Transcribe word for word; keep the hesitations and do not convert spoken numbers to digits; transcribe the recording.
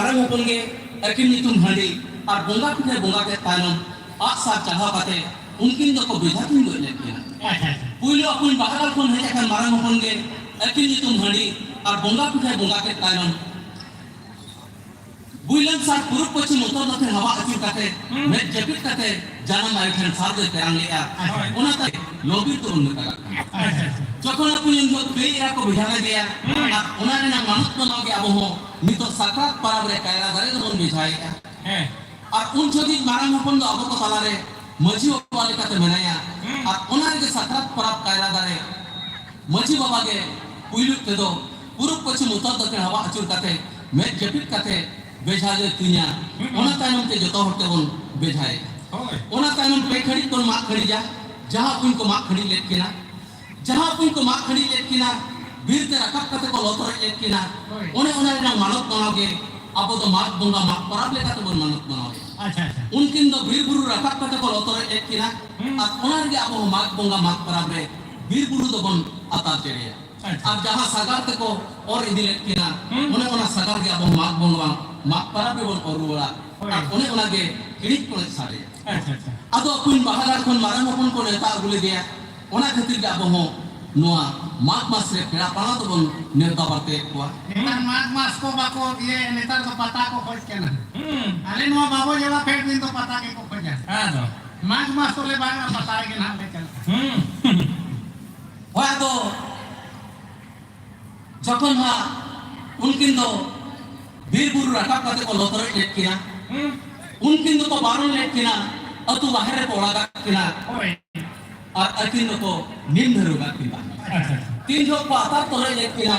ᱢᱟᱨᱟᱝ ᱦᱚᱯᱚᱱ ᱜᱮ ᱟᱹᱠᱤᱱ ᱧᱩᱛᱩᱢ ᱦᱟᱺᱰᱤ ᱟᱨ ᱵᱚᱸᱜᱟ ᱯᱤᱴᱷᱟᱹ ᱵᱚᱸᱜᱟ ᱠᱮᱫ ᱛᱟᱭᱱᱚᱢ ᱟᱜ ᱥᱟᱨ ᱪᱟᱲᱦᱟᱣ ᱠᱟᱛᱮ ᱩᱱᱠᱤᱱ ᱫᱚᱠᱚ ᱵᱮᱡᱷᱟ ᱛᱩᱧ ᱜᱚᱡ ᱞᱮᱫ ᱠᱤᱱᱟ᱾ ᱟᱪᱪᱷᱟ, ᱟᱪᱪᱷᱟ᱾ ᱯᱩᱭᱞᱩ ᱟᱹᱯᱩᱧ ᱵᱟᱦᱨᱟᱞ ᱠᱷᱚᱱ ᱦᱮᱡ ᱟᱠᱟᱱ ᱢᱟᱨᱟᱝ ᱦᱚᱯᱚᱱ ᱜᱮ ᱟᱹᱠᱤᱱ ᱧᱩᱛᱩᱢ ᱦᱟᱺᱰᱤ ᱟᱨ ᱵᱚᱸᱜᱟ ᱯᱤᱴᱷᱟᱹ ᱵᱚᱸᱜᱟ ᱠᱮᱫ ᱛᱟᱭᱱᱚᱢ ᱵᱩᱭᱞᱟᱹᱱ ᱥᱟᱨ ᱯᱩᱨᱩᱵ ᱯᱚᱪᱷᱤᱢ ᱩᱛᱛᱚᱨ ᱫᱚᱠᱷᱤᱱ ᱦᱟᱣᱟ ᱟᱹᱪᱩᱨ ᱠᱟᱛᱮ ᱦᱩᱸ᱾ ᱢᱮᱫ ᱡᱟᱹᱯᱤᱫ ᱠᱟᱛᱮ ᱡᱟᱱᱟᱢ ᱟᱭᱳ ᱴᱷᱮᱱ ᱥᱟᱨ ᱫᱚᱭ ᱛᱮᱨᱟᱝ ᱞᱮᱫᱼᱟ᱾ ᱟᱪᱪᱷᱟ᱾ ᱚᱱᱟ ᱛᱟᱭᱚᱢ ᱞᱚᱵᱤᱨ ᱫᱚᱵᱚᱱ ᱢᱮᱛᱟᱜ ᱠᱟᱱᱟ᱾ ᱟᱪᱪᱷᱟ, ᱟᱪᱪᱷᱟ᱾ ᱡᱚᱠᱷᱚᱱ ᱟᱹᱯᱩᱧ ᱩᱱ ᱡᱚᱠᱷᱚᱱ ᱜᱟᱹᱭ ᱮᱨᱟ ᱠᱚ ᱵᱮᱡᱷᱟ ᱞᱮᱫᱮᱭᱟ, ᱦᱩᱸ᱾ ᱟᱨ ᱚᱱᱟ ᱨᱮᱱᱟᱜ ᱢᱟᱱᱚᱛ ᱢᱟᱱᱟᱣ ᱜᱮ ᱟᱵᱚ ᱦᱚᱸ ᱱᱤᱛᱚᱜ ᱥᱟᱠᱨᱟᱛ ᱯᱚᱨᱚᱵᱽ ᱨᱮ ᱠᱟᱭᱨᱟ ᱫᱟᱨᱮ ᱫᱚᱵᱚᱱ ᱵᱮᱡᱷᱟᱭᱮᱫᱼᱟ᱾ ᱦᱮᱸ᱾ ᱟᱨ ᱩᱱ ᱡᱚᱠᱷᱚᱱ ᱢᱟᱨᱟᱝ ᱦᱚᱯᱚᱱ ᱫᱚ ᱟᱵᱚ ᱠᱚ ᱛᱟᱞᱟᱨᱮ ᱢᱟᱹᱡᱷᱤ ᱵᱟᱵᱟ ᱞᱮᱠᱟᱛᱮ ᱢᱮᱱᱟᱭᱟ᱾ ᱦᱩᱸ᱾ ᱟᱨ ᱚᱱᱟ ᱨᱮᱜᱮ ᱥᱟᱠᱨᱟᱛ ᱯᱚᱨᱚᱵᱽ ᱠᱟᱭᱨᱟ ᱫᱟᱨᱮ ᱢᱟᱹᱡᱷᱤ ᱵᱟᱵᱟ ᱜᱮ ᱯᱩᱭᱞᱩ ᱛᱮᱫᱚ ᱯᱩᱨᱩᱵ ᱯᱚᱪᱷᱤᱢ ᱩᱛᱛᱚᱨ ᱫᱚᱠᱷᱤᱱ ᱦᱟᱣᱟ ᱟᱹᱪᱩᱨ ᱠᱟᱛᱮ ᱢᱮᱫ ᱡᱟᱹᱯᱤᱫ ᱠᱟᱛᱮ ᱵᱮᱡᱷᱟ ᱞᱮ ᱛᱩᱧᱟ᱾ ᱦᱩᱸ᱾ ᱚᱱᱟ ᱛᱟᱭᱱᱚᱢ ᱛᱮ ᱡᱚᱛᱚ ᱦᱚᱲ ᱛᱮᱵᱚᱱ ᱵᱮᱡᱷᱟᱭᱟ᱾ ᱦᱳᱭ᱾ ᱚᱱᱟ ᱛᱟᱭᱱᱚᱢ ᱯᱮ ᱠᱷᱟᱹᱲᱤᱡ ᱵᱚᱱ ᱢᱟᱜ ᱠᱷᱟᱹᱲᱤᱡᱟ, ᱡᱟᱦᱟᱸ ᱩᱱᱠᱩ ᱢᱟᱜ ᱠᱷᱟᱹᱲᱤᱡ ᱞᱮᱫ ᱠᱤᱱᱟ, ᱡᱟᱦᱟᱸ ᱩᱱᱠᱩ ᱢᱟᱜ ᱠᱷᱟᱹᱲᱤᱡ ᱞᱮᱫ ᱠᱤᱱᱟ, ᱵᱤᱨ ᱛᱮ ᱨᱟᱠᱟᱵ ᱠᱟᱛᱮ ᱠᱚ ᱞᱚ ᱛᱚᱨᱚᱡ ᱞᱮᱫ ᱠᱤᱱᱟ᱾ ᱦᱳᱭ᱾ ᱚᱱᱮ ᱚᱱᱟ ᱨᱮᱱᱟᱜ ᱢᱟᱱᱚᱛ ᱢᱟᱱᱟᱣ ᱜᱮ ᱟᱵᱚ ᱫᱚ ᱢᱟᱜᱽ ᱵᱚᱸᱜᱟ ᱢᱟᱜᱽ ᱯᱚᱨᱚᱵᱽ ᱞᱮᱠᱟ ᱛᱮᱵᱚᱱ ᱢᱟᱱᱚᱛ ᱢᱟᱱᱟᱣᱟ᱾ ᱟᱪᱪᱷᱟ, ᱟᱪᱪᱷᱟ᱾ ᱩᱱᱠᱤᱱ ᱫᱚ ᱵᱤᱨ ᱵᱩᱨᱩ ᱨᱟᱠᱟᱵ ᱠᱟᱛᱮ ᱠᱚ ᱞᱚ ᱛᱚᱨᱚᱡ ᱞᱮᱫ ᱠᱤᱱᱟ᱾ ᱦᱩᱸ᱾ ᱟᱨ ᱚᱱᱟ ᱨᱮᱜᱮ ᱟᱵᱚ ᱦᱚᱸ ᱢᱟᱜᱽ ᱵᱚᱸᱜᱟ ᱢᱟᱜᱽ ᱯᱚᱨᱚᱵᱽ ᱨᱮ ᱵᱤᱨ ᱵᱩᱨᱩ ᱫᱚᱵᱚᱱ ᱟᱛᱟᱨ ᱪᱮᱲᱮᱭᱟ᱾ ᱟᱪᱪᱷᱟ᱾ ᱟᱨ ᱡᱟᱦᱟᱸ ᱥᱟᱜᱟᱲ ᱛᱮᱠᱚ ᱚᱨ ᱤᱫᱤ ᱞᱮᱫ ᱠᱤᱱᱟ, ᱦᱩᱸ᱾ ᱚᱱᱮ ᱚᱱᱟ ᱥᱟᱜᱟᱲ ᱜᱮ ᱟᱵᱚ ᱢᱟᱜᱽ ᱵᱚᱸᱜᱟ, ᱢᱟᱜᱽ ᱯᱚᱨᱚᱵᱽ ᱨᱮᱵᱚᱱ ᱚᱨ ᱨᱩᱣᱟᱹᱲᱟ᱾ ᱦᱳᱭ᱾ ᱟᱨ ᱚᱱᱮ ᱚᱱᱟ ᱜᱮ ᱠᱤᱲᱤᱡ ᱠᱚᱲᱮᱡ ᱥᱟᱰᱮᱭᱟ᱾ ᱟᱪᱪᱷᱟ, ᱟᱪᱪᱷᱟ᱾ ᱟᱫᱚ ᱟᱹᱯᱩᱧ ᱵᱟᱦᱟᱞᱟᱞ ᱠᱷᱚᱱ ᱢᱟᱨᱟᱝ ᱦᱚᱯᱚᱱ ᱠᱚ ᱱᱮᱣᱛᱟ ᱟᱹᱜᱩ ᱞᱮᱫᱮᱭᱟ, ᱚᱱᱟ ᱠᱷᱟᱹᱛᱤᱨ ᱜᱮ ᱟᱵᱚ ᱦᱚᱸ ᱱᱚᱣᱟ ᱢᱟᱜᱽ ᱢᱟᱥ ᱨᱮ ᱯᱮᱲᱟ ᱯᱟᱲᱟ ᱫᱚᱵᱚᱱ ᱱᱮᱣᱛᱟ ᱵᱟᱨᱛᱮᱭᱮᱫ ᱠᱚᱣᱟ᱾ ᱱᱮᱛᱟᱨ ᱢᱟᱜᱽ ᱢᱟᱥ ᱠᱚ ᱵᱟᱠᱚ ᱤᱭᱟᱹᱭᱟ, ᱱᱮᱛᱟᱨ ᱫᱚ ᱯᱟᱛᱟ ᱠᱚ ᱠᱷᱚᱡ ᱠᱟᱱᱟ᱾ ᱦᱩᱸ᱾ ᱟᱞᱮ ᱱᱚᱣᱟ ᱵᱟᱵᱚ ᱡᱮᱞᱟ ᱯᱷᱮᱰ ᱫᱤᱱ ᱫᱚ ᱯᱟᱛᱟ ᱜᱮᱠᱚ ᱠᱷᱚᱡᱟ᱾ ᱟᱫᱚ? ᱢᱟᱜᱽ ᱢᱟᱥ ᱫᱚᱞᱮ ᱵᱟᱝᱟ, ᱯᱟᱛᱟ ᱨᱮᱜᱮ ᱱᱟᱦᱟᱜ ᱞᱮ ᱪᱟᱞᱟᱜᱼᱟ᱾ ᱦᱩᱸ᱾ ᱦᱳᱭ, ᱟᱫᱚ ᱡᱚᱠᱷᱚᱱ ᱦᱟᱸᱜ ᱩᱱᱠᱤᱱ ᱫᱚ ᱵᱤᱨ ᱵᱩᱨᱩ ᱨᱟᱠᱟᱵ ᱠᱟᱛᱮ ᱠᱚ ᱞᱚᱛᱚᱨᱚᱡ ᱞᱮᱫ ᱠᱤᱱᱟ, ᱦᱩᱸ᱾ ᱩᱱᱠᱤᱱ ᱫᱚᱠᱚ ᱵᱟᱨᱚᱱ ᱞᱮᱫ ᱠᱤᱱᱟ, ᱟᱹᱛᱩ ᱵᱟᱦᱮᱨ ᱨᱮᱠᱚ ᱚᱲᱟᱜ ᱠᱟᱜ ᱠᱤᱱᱟ᱾ ᱦᱳᱭ᱾ ᱟᱨ ᱟᱹᱠᱤᱱ ᱫᱚᱠᱚ ᱱᱤᱢ ᱫᱷᱟᱹᱨᱣᱟᱹ ᱠᱟᱜ ᱠᱤᱱᱟ᱾ ᱟᱪᱪᱷᱟ, ᱟᱪᱪᱷᱟ᱾ ᱛᱤᱱ ᱡᱚᱦᱚᱜ ᱠᱚ ᱟᱛᱟᱨ ᱛᱚᱨᱚᱡ ᱞᱮᱫ ᱠᱤᱱᱟ,